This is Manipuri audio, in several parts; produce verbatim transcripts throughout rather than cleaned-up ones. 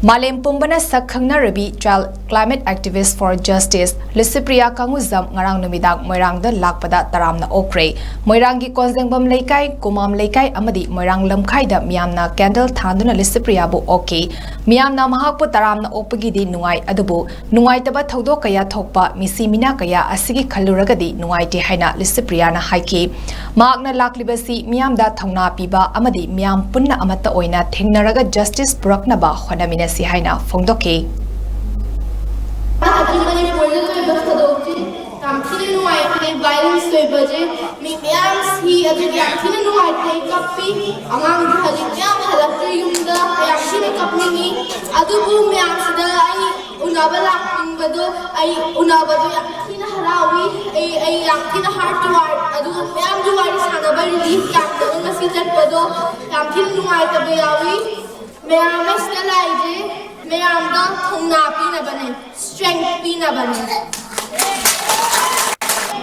ꯃꯥꯂꯦꯝ ꯄꯨꯝꯕꯅ ꯁꯛ ꯈꯪꯅꯔꯕꯤ Child Climate Activist for Justice Licypriya ꯀꯥꯡꯉꯨꯖꯝ ꯉꯔꯥꯡ ꯅꯨꯃꯤꯗꯥꯡ ꯃꯣꯏꯔꯥꯡꯗ ꯂꯥꯛꯄꯗ ꯇꯔꯥꯝꯅ ꯑꯣꯛꯈ꯭ꯔꯦ꯫ ꯃꯣꯏꯔꯥꯡꯒꯤ ꯀꯣꯟꯖꯦꯡꯕꯝ ꯂꯩꯀꯥꯏ, ꯀꯨꯃꯥꯝ ꯂꯩꯀꯥꯏ ꯑꯃꯗꯤ ꯃꯣꯏꯔꯥꯡ ꯂꯝꯈꯥꯏꯗ ꯃꯤꯌꯥꯝꯅ candle ꯊꯥꯟꯗꯨꯅ ꯂꯤꯁꯤꯄ꯭ꯔꯤꯌꯥꯕꯨ ꯑꯣꯛꯈꯤ꯫ ꯃꯤꯌꯥꯝꯅ ꯃꯍꯥꯛꯄꯨ ꯇꯔꯥꯝꯅ ꯑꯣꯛꯄꯒꯤꯗꯤ ꯅꯨꯡꯉꯥꯏ, ꯑꯗꯨꯕꯨ ꯅꯨꯡꯉꯥꯏꯇꯕ ꯊꯧꯗꯣꯛ ꯀꯌꯥ ꯊꯣꯛꯄ, ꯃꯤꯁꯤ ꯃꯤꯅꯥ ꯀꯌꯥ ꯑꯁꯤꯒꯤ ꯈꯜꯂꯨꯔꯒꯗꯤ ꯅꯨꯡꯉꯥꯏꯇꯦ ꯍꯥꯏꯅ ꯂꯤꯁꯤꯄ꯭ꯔꯤꯌꯥꯅ ꯍꯥꯏꯈꯤ꯫ ꯃꯍꯥꯛꯅ ꯂꯥꯛꯂꯤꯕꯁꯤ ꯃꯤꯌꯥꯝꯗ ꯊꯧꯅꯥ ꯄꯤꯕ ꯑꯃꯗꯤ ꯃꯤꯌꯥꯝ ꯄꯨꯟꯅ ꯑꯃꯠꯇ ꯑꯣꯏꯅ ꯊꯦꯡꯅꯔꯒ justice ꯄꯨꯔꯛꯅꯕ ꯍꯣꯠꯅꯃꯤꯟꯅꯁꯤ ꯍꯥꯏꯅ ꯐꯣꯡꯗꯣꯛꯈꯤ꯫ ꯃꯅꯤꯄꯨꯔꯗ ꯊꯣꯛꯏꯕ ꯊꯧꯗꯣꯛꯁꯤ ꯌꯥꯝ ꯊꯤꯅ ꯅꯨꯡꯉꯥꯏꯇꯦ꯫ Violence ꯊꯣꯛꯏꯕꯁꯦ ꯃꯤ ꯃꯌꯥꯝ ꯁꯤ, ꯑꯗꯨꯒꯤ ꯌꯥꯝ ꯊꯤꯅ ꯅꯨꯡꯉꯥꯏꯇꯦ꯫ ꯀꯞꯄꯤ꯫ ꯑꯉꯥꯡꯁꯨ ꯍꯧꯖꯤꯛ ꯃꯌꯥꯝ ꯍꯜꯂꯛꯇ꯭ꯔꯤ ꯌꯨꯝꯗ꯫ ꯌꯥꯝ ꯊꯤꯅ ꯀꯞꯅꯤꯡꯉꯤ꯫ ꯑꯗꯨꯕꯨ ꯃꯌꯥꯝꯁꯤꯗ ꯑꯩ ꯎꯅꯕ ꯂꯥꯛꯅꯤꯡꯕꯗꯣ, ꯑꯩ ꯎꯅꯕꯗꯣ ꯌꯥꯝ ꯊꯤꯅ ꯍꯔꯥꯎꯏ꯫ ꯑꯩ, ꯑꯩ ꯌꯥꯝ ꯊꯤꯅ heart to heart, ꯑꯗꯨꯒ ꯃꯌꯥꯝꯒꯤ ꯋꯥꯔꯤ ꯁꯥꯟꯅꯕ relief camp ꯇ ꯉꯁꯤ ꯆꯠꯄꯗꯣ ꯌꯥꯝ ꯊꯤꯅ ꯅꯨꯡꯉꯥꯏꯇꯕ ꯌꯥꯎꯏ꯫ ꯃꯌꯥꯝ ꯑꯁꯤꯗ ꯂꯥꯛꯏꯁꯦ ꯃꯌꯥꯝꯗ ꯊꯧꯅꯥ ꯄꯤꯅꯕꯅꯦ, strength ꯄꯤꯅꯕꯅꯦ꯫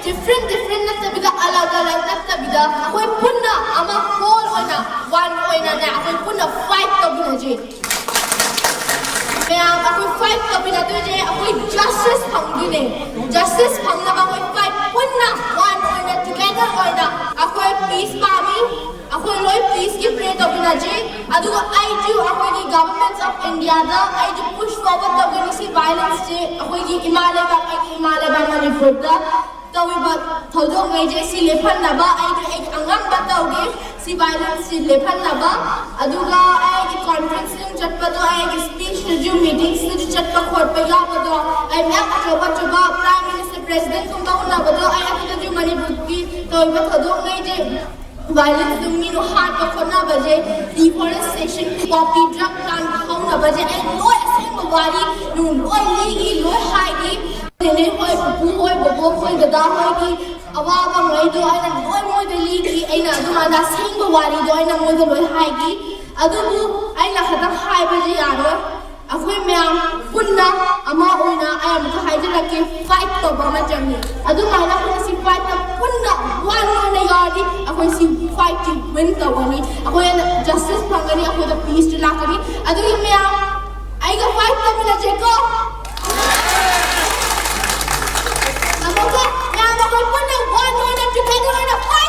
Different different ꯅꯠꯇꯕꯤꯗ, ꯑꯂꯛ ꯑꯂꯛ ꯅꯠꯇꯕꯤꯗ, ꯑꯩꯈꯣꯏ ꯄꯨꯟꯅ ꯑꯃ whole ꯑꯣꯏꯅ, one ꯑꯣꯏꯅꯅꯦ, ꯑꯩꯈꯣꯏ ꯄꯨꯟꯅ fight ꯇꯧꯃꯤꯟꯅꯁꯦ꯫ ꯃꯌꯥꯝ ꯑꯩꯈꯣꯏ fight ꯇꯧꯃꯤꯟꯅꯗꯣꯏꯁꯦ, ꯑꯩꯈꯣꯏ justice ꯐꯪꯗꯣꯏꯅꯦ꯫ Justice ꯐꯪꯅꯕ ꯑꯩꯈꯣꯏ fight ꯄꯨꯟꯅ one ꯑꯣꯏꯅ, together ꯑꯣꯏꯅ ꯑꯩꯈꯣꯏ peace ꯄꯥꯝꯃꯤ꯫ ꯑꯩꯈꯣꯏ ꯂꯣꯏ peace ꯀꯤ pray ꯇꯧꯃꯤꯟꯅꯁꯤ꯫ ꯑꯗꯨꯒ ꯑꯩꯁꯨ ꯑꯩꯈꯣꯏꯒꯤ Government of India ꯗ ꯑꯩꯁꯨ push forward ꯇꯧꯒꯅꯤ꯫ ꯁꯤ violence ꯁꯦ ꯑꯩꯈꯣꯏꯒꯤ ꯏꯃꯥ ꯂꯩꯕꯥꯛ, ꯑꯩꯒꯤ ꯏꯃꯥ ꯂꯩꯕꯥꯛ ꯃꯅꯤꯄꯨꯔꯗ ꯇꯧꯔꯤꯕ ꯊꯧꯗꯣꯛꯉꯩꯁꯦ ꯁꯤ ꯂꯦꯞꯍꯟꯅꯕ ꯑꯩꯒꯤ, ꯑꯩꯒꯤ ꯑꯉꯝꯕ ꯇꯧꯒꯦ꯫ ꯁꯤ violence ꯁꯤ ꯂꯦꯞꯍꯟꯅꯕ꯫ ꯑꯗꯨꯒ ꯑꯩꯒꯤ conference ꯁꯤꯡ ꯆꯠꯄꯗꯣ, ꯑꯩꯒꯤ speech ꯁꯤꯡꯁꯨ, meetings ꯇꯁꯨ ꯆꯠꯄ ꯈꯣꯠꯄ ꯌꯥꯎꯕꯗꯣ, ꯑꯩ ꯃꯌꯥꯝ ꯑꯆꯧꯕ ꯑꯆꯧꯕ Prime Minister, President ꯀꯨꯝꯕ ꯎꯅꯕꯗꯣ, ꯑꯩ ꯑꯗꯨꯗꯁꯨ ꯃꯅꯤꯄꯨꯔꯒꯤ ꯇꯧꯔꯤꯕ ꯊꯧꯗꯣꯛꯉꯩꯁꯦ, violence ꯇꯨ ꯃꯤꯗꯣ ꯍꯥꯠꯄ ꯈꯣꯠꯅꯕꯁꯦ, deforestation, poppy drug plant ꯍꯧꯅꯕꯁꯦ, ꯑꯩ ꯂꯣꯏ ꯑꯁꯦꯡꯕ ꯋꯥꯔꯤ ꯅꯨꯡ ꯂꯣꯏ ꯂꯤꯒꯤ, ꯂꯣꯏ ꯍꯥꯏꯒꯤ꯫ ꯅꯦꯅꯦ ꯍꯣꯏ, ꯄꯨꯄꯨ ꯍꯣꯏ, ꯕꯣꯕꯣꯛ ꯍꯣꯏ, ꯗꯗꯥ ꯍꯣꯏꯒꯤ ꯑꯋꯥꯕ ꯉꯩꯗꯣ ꯑꯩꯅ ꯂꯣꯏ ꯃꯣꯏꯗ ꯂꯤꯒꯤ꯫ ꯑꯩꯅ ꯑꯗꯨꯃꯥꯏꯅ ꯑꯁꯦꯡꯕ ꯋꯥꯔꯤꯗꯣ ꯑꯩꯅ ꯃꯣꯏꯗ ꯂꯣꯏ ꯍꯥꯏꯒꯤ꯫ ꯑꯗꯨꯕꯨ ꯑꯩꯅ ꯈꯛꯇꯪ ꯍꯥꯏꯕꯁꯦ ꯌꯥꯔꯣꯏ꯫ ꯑꯩꯈꯣꯏ ꯃꯌꯥꯝ ꯄꯨꯟꯅ ꯑꯃ ꯑꯣꯏꯅ, ꯑꯩ ꯑꯃꯨꯛꯀ ꯍꯥꯏꯖꯔꯛꯀꯦ, fight ꯇꯧꯕ ꯑꯃ ꯆꯪꯉꯤ꯫ ꯑꯗꯨꯃꯥꯏꯅ ꯑꯩꯈꯣꯏꯅ ꯁꯤ fight ꯇ ꯄꯨꯟꯅ one ꯑꯣꯏꯅ ꯌꯥꯎꯔꯗꯤ ꯑꯩꯈꯣꯏ ꯁꯤ fight ꯁꯤ win ꯇꯧꯒꯅꯤ꯫ ꯑꯩꯈꯣꯏꯅ justice ꯐꯪꯒꯅꯤ, ꯑꯩꯈꯣꯏꯗ peace ꯁꯨ ꯂꯥꯛꯀꯅꯤ꯫ ꯑꯗꯨꯒꯤ ꯃꯌꯥꯝ ꯐꯥꯏꯠ ꯇꯧꯃꯤꯟꯅꯁꯦꯀꯣ꯫ ꯑꯃꯨꯛꯀ ꯃꯌꯥꯝ ꯑꯩꯈꯣꯏ ꯄꯨꯟꯅ ꯋꯥꯟ ꯑꯣꯏꯅ ꯇꯨ ꯊꯥꯎꯖꯟ ꯑꯣꯏꯅ ꯐꯥꯏꯠ